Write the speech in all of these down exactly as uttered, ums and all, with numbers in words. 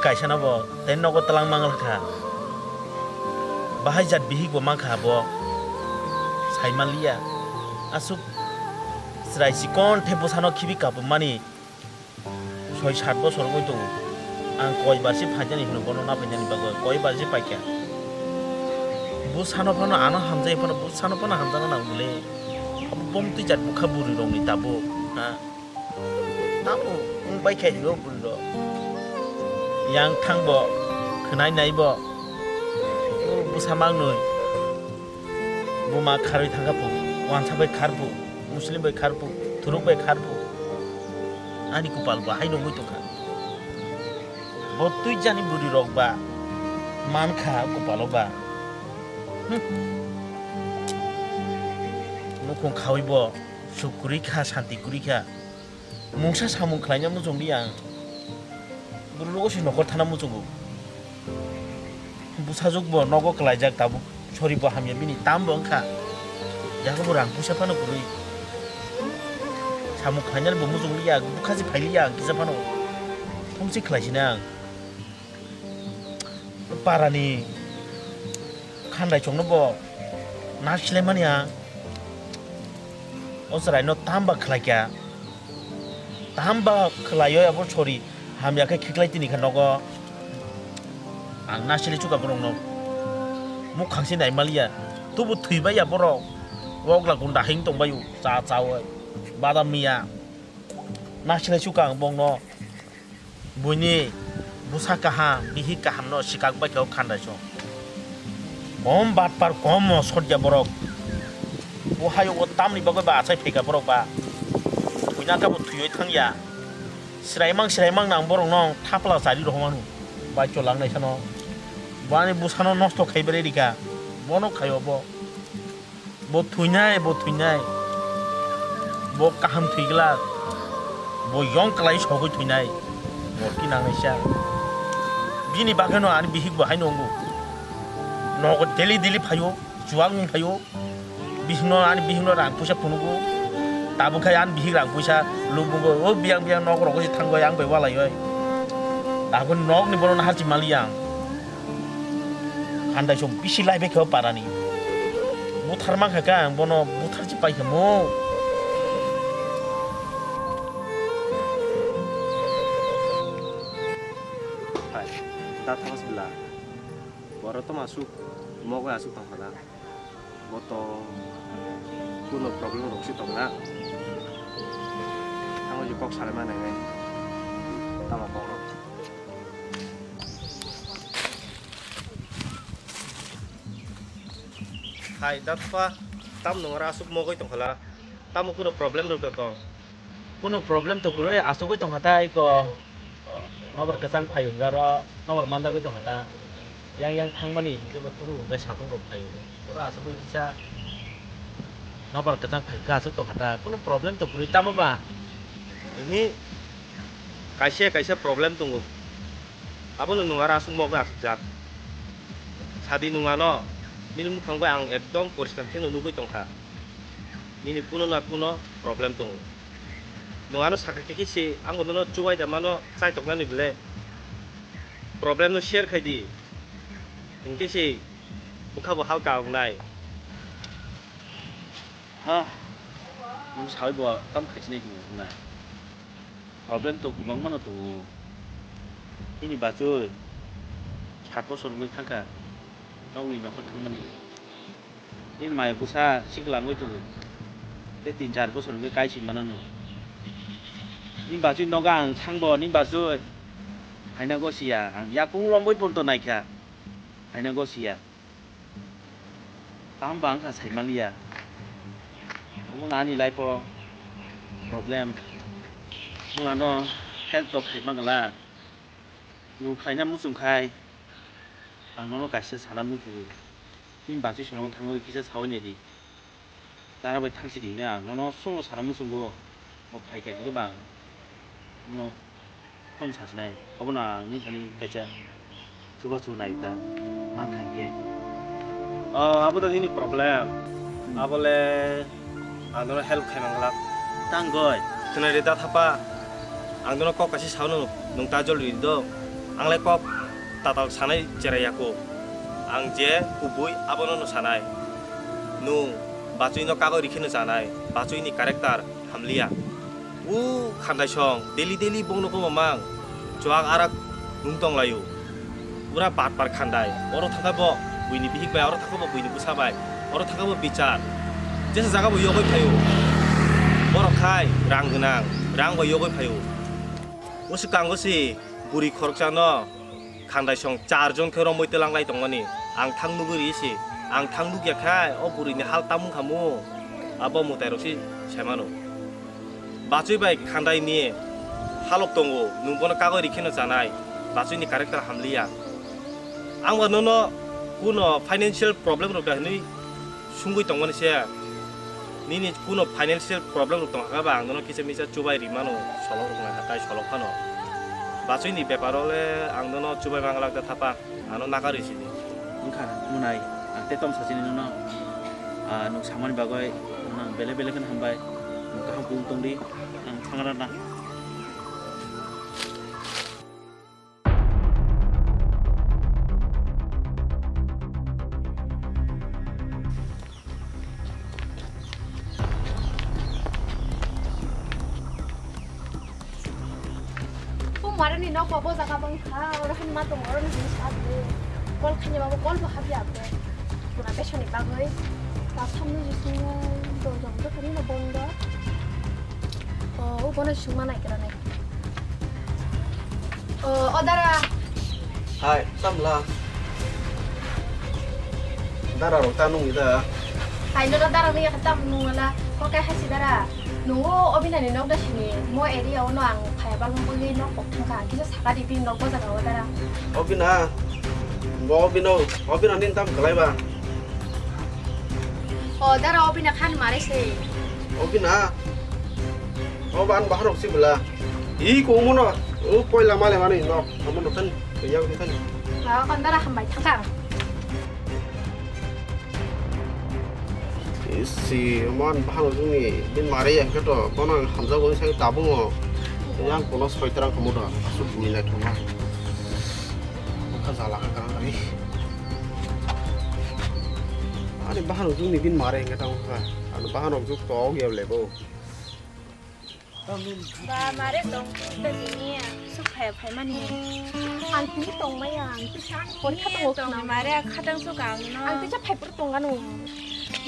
Kaisa no bo tei nogo twlang mangal kha. Bahai jat bihik bo mankha bo. Sai manliya. Aswk chwrai chikon the bwsano khibi kapmani soi sat bosor wngwi tongo. Ang koi bar se phainani hino bono na phainani bagwi koi bar se paikha. Bwsano phano ano hamjai phano bwsano phano hamjana nang bole. Abo bomtwi jat bwkha bwrwi rokni tabuk. Ha? Tamo wng bai khe hino bwrwi rok. Yang thang bo, khwnai nai bo. O bwsa mangnwi. Buma kharwi thangkha pu, wansa bai khar pu, muslim bai khar pu, thuruk bai khar pu. Ani kupal bo hai nungwi tongkha. Bo twi jani bwrwi rok ba mankha kupalo ba. Hmm. Nukhung khawi bo suk kwrwi kha, santi kwrwi kha. Mungsa samung khlaina muchungdi ang. Bwrwgo se nokol thana muchungo. Bwsajwk bo nogo kwlaijak tabuk. Sori bo hamya bini tam bo wngkha. Yago bo rang puisa phano kwrwi. Samung khlainani bo muchungliya, bwkha se phailiya ang kisa phano. Thumsi khlaisina ang. Parani khandai chongno bo nasilai mani ang. O chwraino tamba khlaikha. Tamba khwlaiyo abo sori hamya khe khiklai tini kha nogo. Ang nasilai chukha borokno. Mukhang se naimaliya. Tubu thwibai ya borok. Wokla gunda hing tongbaio. Cha chawi. Badam miya. Nasilai chukha ang bongno. Buini bwsa kaham, bihik kahamno sikak bai khe o khandai chong. Kom batpar, kom mo sotya borok. Bo hayo o tamni bagwi ba achai phaikha borok ba. Buina kabo thwiwi thangya. Sraimang sraimang nang borok nong thapla chari rohormanu. Bai cholang naisano. Bo ani bwsano nosto khaibai rikha. Bono khaio bo. Bo thwinai, bo thwinai. Bo kaham thwi glak. Bo yong kwlai sogwi thwinai. Bo kinang naisa. Bini bagwino ani bihik bo haino wngo. Nogo daily daily phaio, chuwak wng phaio. Bihikno ani bihikno rang puisa phunugo. Tabuk khai ani bihik rang puisa lubugo. O biyang biyang nok rogo se thangwi ang bai walaioi. Tabuk nokni bono naharchi maliya ang. Khandai sok bisi lai bai khe o parani. Buthar mankha khe ang bono buthar chi pai khe mo. Hai, da thamas bela. Boro toma asuk, mogo asuk tong khala. Bo to kuno problem rok si tong na. Tamo je kok salai ma nai nai. Tamo kok rok. Hai, datpa, tam nung ora asuk mogoi tong khala. Tamo kuno problem rok tong. Kuno problem to kwrwi asugwi tongkha ta iko. Nobar kwchang phaio hwnga ro, nobar mandagwi tongkha ta. Yang yang thangmani hwnkhebo turu hwnkhai satung rok phaio. Oro asugwi kisa nobar kwchang phaikha aswk tongkha ta. Kuno problem to kwrwi tamo ba? Ini kaisa kaisa problem tongo. Abono nwng aro aswk moknwi aswkjak. Sadi nwng ano, nini mukhang bai ang ekdom poriskar kheno nugwi tongkha. Nini kuno na kuno problem tongo. Nwng ano sakha khe se ang bono chubai da mano chaitoknani bwle. Problem no share khai di. Hinkhe se bwkha bo halka wngnai. Ha. Nwng sawi bo tam khaisini hinwi wngnai. Problem to kwbangma no tongo. Nini bachoi sat bosor wngwi thangkha, nokni nokhor thangmani. Nini maya bwsa sikla wngwi tongo, tei tin char bosor wngwi kaising manano. Nini bachoi nogo ang sangbo, nini bachoi haina gosiya, ang yakung romwi ponto naikha, haina gosiya. Tamo ba wngkha sai manliya. Omo ani life o problem. Nwng ano help rok khai mangla. Nwng khlaina muchung khai ang nono kaisa sana muchungo. Bini bachwi songwi thangwi kisa saui naidi. Dara bai thangsi di hinwi ang nono swngo sana muchungo. Bo phai khe hinwi ba ang no. Phone sajnai, obono ang nini thani kaisa chubachu nai ta, man thang khe. O, abo to nini problem. Abo le ang nono help khai mangla. Tang goi. Khwnai re da thapa. Ang nono kok kaisa sao no, nwng ta jol ri do. Ang le kok tatal sanai cherai ya kho. Ang je kubui abono no sanai. Nwng bachwi no kagoi rikhe no chanai. Bachwi ni character hamliya. O Khandai song daily daily bongno koma mang. Chuak arak nung tong laio. Pura bat par Khandai. Oro thangkha bo buini bihik bai, oro thangkha bo buini bwsa bai. Oro thangkha bo bichar. Jesa jaga bo yogoi phaio. Borok khai rang gwnang, rang bai yogoi phaio. O swkang o si bwrwi khoroksa no Khandai song char jon khe romwi twlang lai tongmani. Ang thang nugwi ri si. Ang thang nugya khai o bwrwi ni hal tamung khamu. Abo mwtai rok si sai mano. Bachwi bai Khandai ni halok tongo, nwng bono kagoi rikhe no chanai, bachwi ni character hamliya. Ang bo nono kuno financial problem rok da hinwi sungwi tongmani se. Nini kuno financial problem rok tong kha ba ang nono kisa misa chubai ri mano, solok rok nang kha tai solok phano. Bachwi ni bepar o le ang nono chubai manglak da thapa. Ano nakarwi sini. Wngkha, mwnai, ang tei tom sachini nono, ah, nwng samani bagwi, nono ang belai belai kheno hambai. Nwng kaham kubung tongdi, ang thangra na. O mare ni nok bo jaga bang kha, oro hwn ma tong, oro ni hwn sa de. Kol khanya babu kol bo habya be. Pura beso ni bagwi. Ta samni ji singa do jom do kani no bondo. O, o bono sungma nai kira nai. O, o dara. Hai, tamla. Dara rok ta nung ida. Hai, no dara nung ya tam nung la. Ko kai hai si dara. Nungo obinani nok da sini. Mo area ono ang phai bang boli nok kok thangka. Kisa saka di pin nok boja ka dara. Obina. Bo obino, obina nin tam kalai ba. O dara obina khan mare se. Obina. O ban baharok si bela. I ko mono. O koila male mani nok. Amo no khan. Yang kan. Ba kan dara hambai thangka. Isi, man bahan ujungni, bin mare yang keto, kono ang hamjago ni sai tabungo. Yang kono soitrang komoda, asuk bui nai thoma. Ka jala ka kang ari. Ani bahan ujungni bin mare yang keto ka. Ani bahan ujung to ya lebo. Ba mare tong ta tini suk phai phai mani. Ang tini tong maya, ang tisa ang porikha tongo khna. Mare khatang suk ang no. Ang tisa phai por tong ano.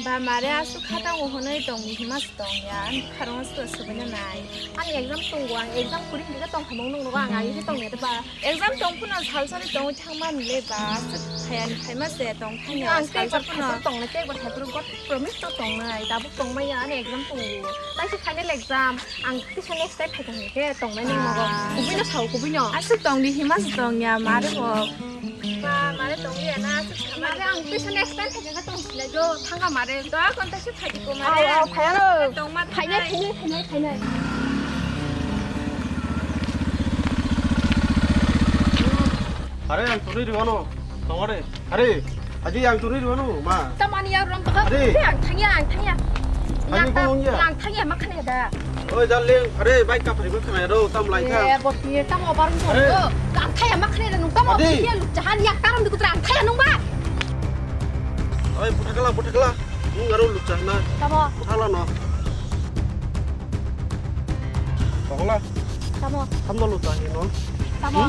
Ba mare asuk khatang o honoi tong ni hima tong ya. Ang kharong suk suk na nai. Ang exam tongo, ang exam kuring diga tong hamong nong nogo ang ayo tong ya ba. Exam tong phuna sal sari tong thang man le ba. Suk phai ani phai ma se tong thang ya. Ang sal sari phuna tong le te ba thai pro got promise to tong nai. Dabuk tong maya ani exam tongo. Tai si final exam. Ang tisa next time phaikha hinkhe tongnai nang nogo. Ah. Kubui no sao, kubui no. Aswk tong di hima se tong ya, mare bo. Ba, mare tong ya na, aswk sa mare ang tisa next time phaikha khe tong sinai jo, thangka mare. To a kon ta se phaidi ko mare. Aw, aw, phaya no. Tong ma phainai, phainai, phainai, phainai. Are ang turi di mano. Tong are. Are. Aji yang turi di mano, ma. Tamani ya rom to. Are. Ang thangya, ang thangya. Ani ko nung ya. Ang thangya ma khane da. Oi, darling, are, bai ka phari ba khana do, tam lai kha. Eh, bo ti tam obar nung do. Ang thaya ma khane nung tam obar ya lu jahan yak taram du kutra ang thaya nung ba. Oi, puthakala, puthakala. Nung aro lu jahna. Tamo. Puthakala no. Tokla. Tamo. Tam no lu jahni no. Tamo.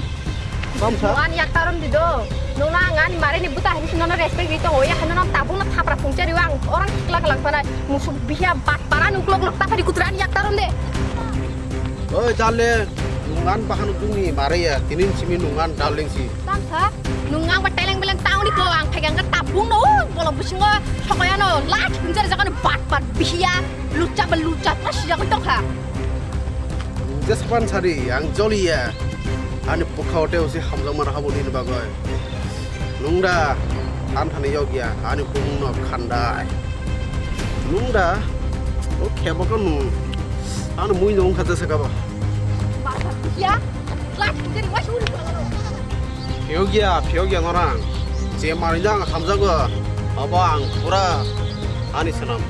Bamsa? Ang yak taron di do. Nung na ang ani mare ni buta hin sino no respect di to. Oya hano no tabung no thapra pungcha riwa ang orang kla kla sana. Musu biya bat para nu klok lok tapari kutra ang yak taron de. Oi, darling, nung an bahan ujung ni mare ya. Tinin simi nung an darling si. Bamsa? Nung ang ba teleng beleng taun di ko ang phegang ka tabung no. Bolo busingo sokoya no. Lach pungcha ri jakan bat bat biya. Lucha ba lucha. Pas jakan tokha. Jesapan sari ang joliya. Ani bwkha o tei usi hamjakma rw habo nini bagwi. Nwng da than thani yokya ani bumung no khandai. Nwng da o khebo khe nwng ani mui no wngkha jesa kabo. Phiyokya, phiyokya norang. Je manwi no ang hamjago, abo ang pura ani swnam.